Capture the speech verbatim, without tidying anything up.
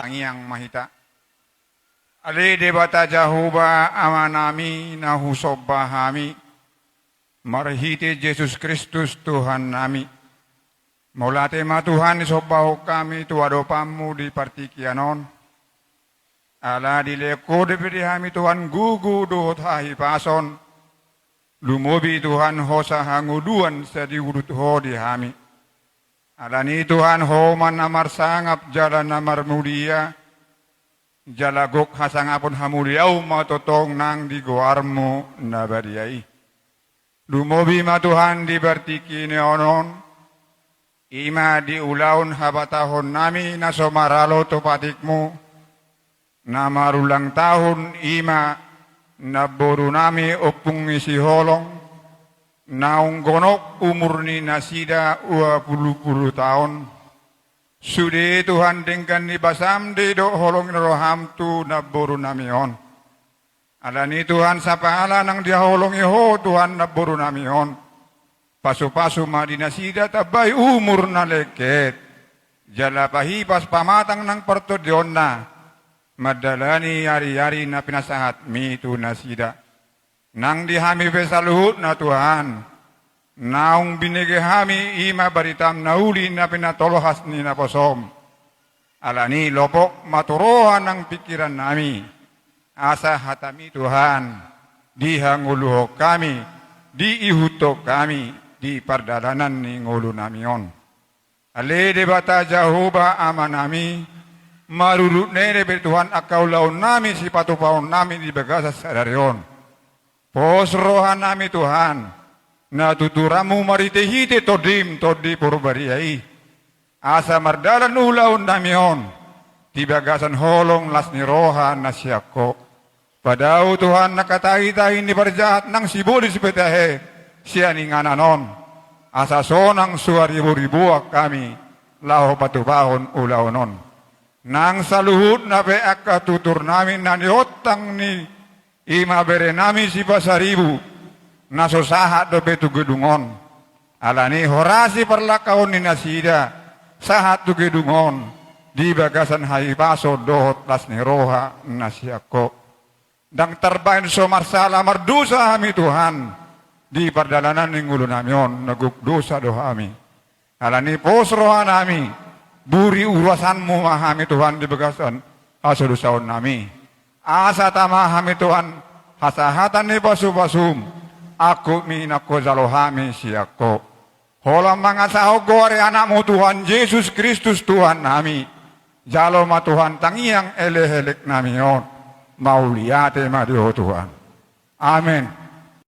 Tangiang ma hita. Ale Debata Jahowa Amanami na husomba hami, marhite Jesus Kristus Tuhannami. Mauliate ma Tuhan disombahon hami tu adopanMu di partingkian on. Ala dilehon Ho dope di hami Tuhan gogo dohot hahipason. Lumobi Tuhan hosa hangoluan sai diuduthon Ho di hami. Alani Tuhan Ho ma na marsangap jala na marmulia, jala gok hasangapon hamuliaon ma tongtong nang di goarMu na badia i. Lumobi ma Tuhan di partingkian on, i ma di ulaon habatahonnami na so maralo tu patikMu, na marulang tahun i ma namborunami Ompung ni Siholong, naung gonop umur ni nasida dua pulu pulu taon. Sude Tuhan denggan ni basaM didok holong ni rohaM tu namborunami on. Alani Tuhan sapahala nang dihaholongi Ho Tuhan namborunami on. Pasupasu ma di nasida tambai umur na lengket. Jala pahipas pamatang nang partondionna. Mandalani ari-ari na pinasahatMi tu nasida. Nang di hami pe saluhutna Tuhan. Naung binege hami i ma baritaM na uli na pinatolhas ni naposoM. Alani lopok ma tu roha nang pingkirannami. Asa hataMi Tuhan, dihangoluhon hami, diihuthon hami, di pardalanan ni ngolunami on. Ale Debata Jahowa Amanami, marurut nai dope Tuhan angka ulaonnami sipatupaonnami di bagasan sadari on. Pos rohanami Tuhan, na tuturanMu marhite-hite TondiM, Tondi Parbadia i. Asa mardalan ulaonnami on, di bagasan holong las ni roha na sian Ho. Padao Tuhan angka tahi-tahi ni parjahat nang sibolis pe tahe, sian inganan on. Asa sonang so haribo-riboan hami, laho patupahon ulaon on. Nang saluhutna pe angka tuturnami na niontang ni i ma berenami Sipasaribu, na so sahat dope tu gedung on. Alani horasi parlangkaon ni nasida, sahat tu gedung on, di bagasan hahipason dohot las ni roha na sian Ho. Ndang tarbahen so marsala mardosa hami Tuhan, di pardalanan ni ngolunami on, na gok dosa do hami. Alani pos rohanami, buri ulaonMu ma hami Tuhan di bagasan hasodosaonnami. Asa tama hami Tuhan, hasahatan ni pasupasu-M, angkup ma na hujalo hami sian Ho. Holan mangasahon goar ni AnakMu Tuhan Jesus Kristus Tuhannami. Jalo ma Tuhan tangiang elek-eleknami on. Mauliate ma di Ho Tuhan. Amen.